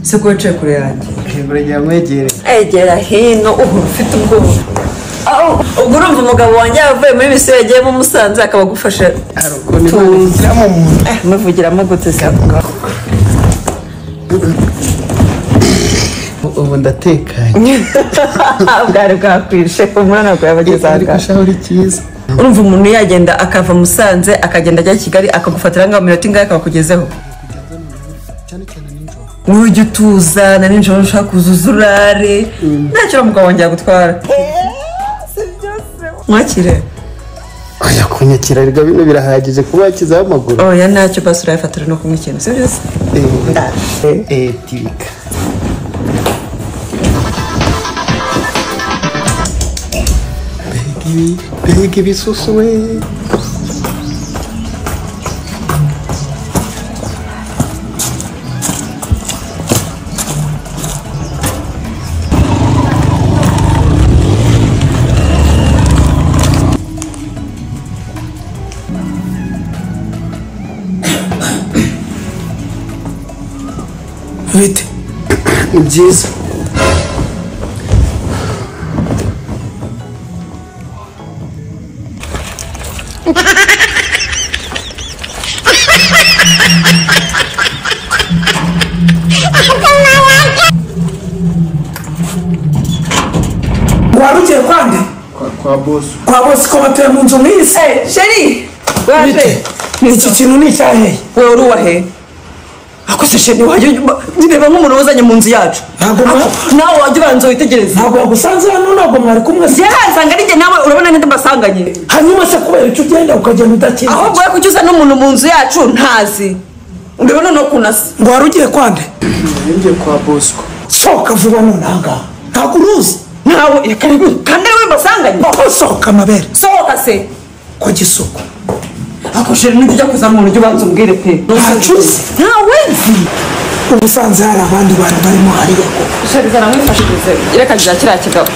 Se ko wicaye kure yanjye? Burya mwegere. Egera hino, uhora ufite ubwoba. Ubwo urumva umugabo wanjye yavuye muri misiyo yagiyemo Musanze akaba agufashe. Hari ukuntu Imana ivugiramo umuntu. Muvugiramo gute se? Ubu ndatekanye. Bwari bwakwishe, umwana ntabwo yabageze aha Ariko ngaha. shaho uri cyiza. Urumva umuntu yagenda akava Musanze akagenda ajya Kigali akagufatira ngaho minota ingahe akabakugezeho? Ujya utuza na nijoro ushaka kuzuza urare, ntacyo uriya mugabo wanjye yagutwara. Mwakire. Oya kunyakira rega bino birahagije kuba wakizaho amaguru. Oya ntacyo basi urayafatira no kunywa ikintu, si byo se? Ndaje. Tibika. Mbega ibisusu we. Bite? Ni byiza. Wari ugiye kwande? Kwa boss. Kwa boss ko batuye mu nzu nk'iyi se? Sheri! Waje? Bite? Iki kintu ni icyahehe? Wowe uri uwahe? Ako se Sheri wajya ureba nk'umuntu wazanye mu nzu yacu. Ntabwo Nawe wajya ubanza witegereze. Ntabwo bagusanze hano, ntabwo mwari kumwe se? Njye hansanga ari njye nawe urabona ninde mbasanganye. Hanyuma se kubera icyo ugenda ukagenda udakinze? Ahubwo we kuki uzana umuntu mu nzu yacu ntazi. Urabona no kunasa. Ngo wari ugiye kwande? Ngiye kwa Bosco. Sohoka vuba none aha ngaha. Ntabwo uruzi. Nawe kandi ari we mbasanganye. Aho sohoka amabere. Sohoka se. Kwa gisuku. Ako Sheri nujya ujya kuzana umuntu ujya ubanza umbwire pe. Ntacyo uzi. Ntawe nzi. Ubu usanze hari abandi bantu barimo hariya koko. Sheri zana mwifashirize. Reka ngira kiriya kigabo.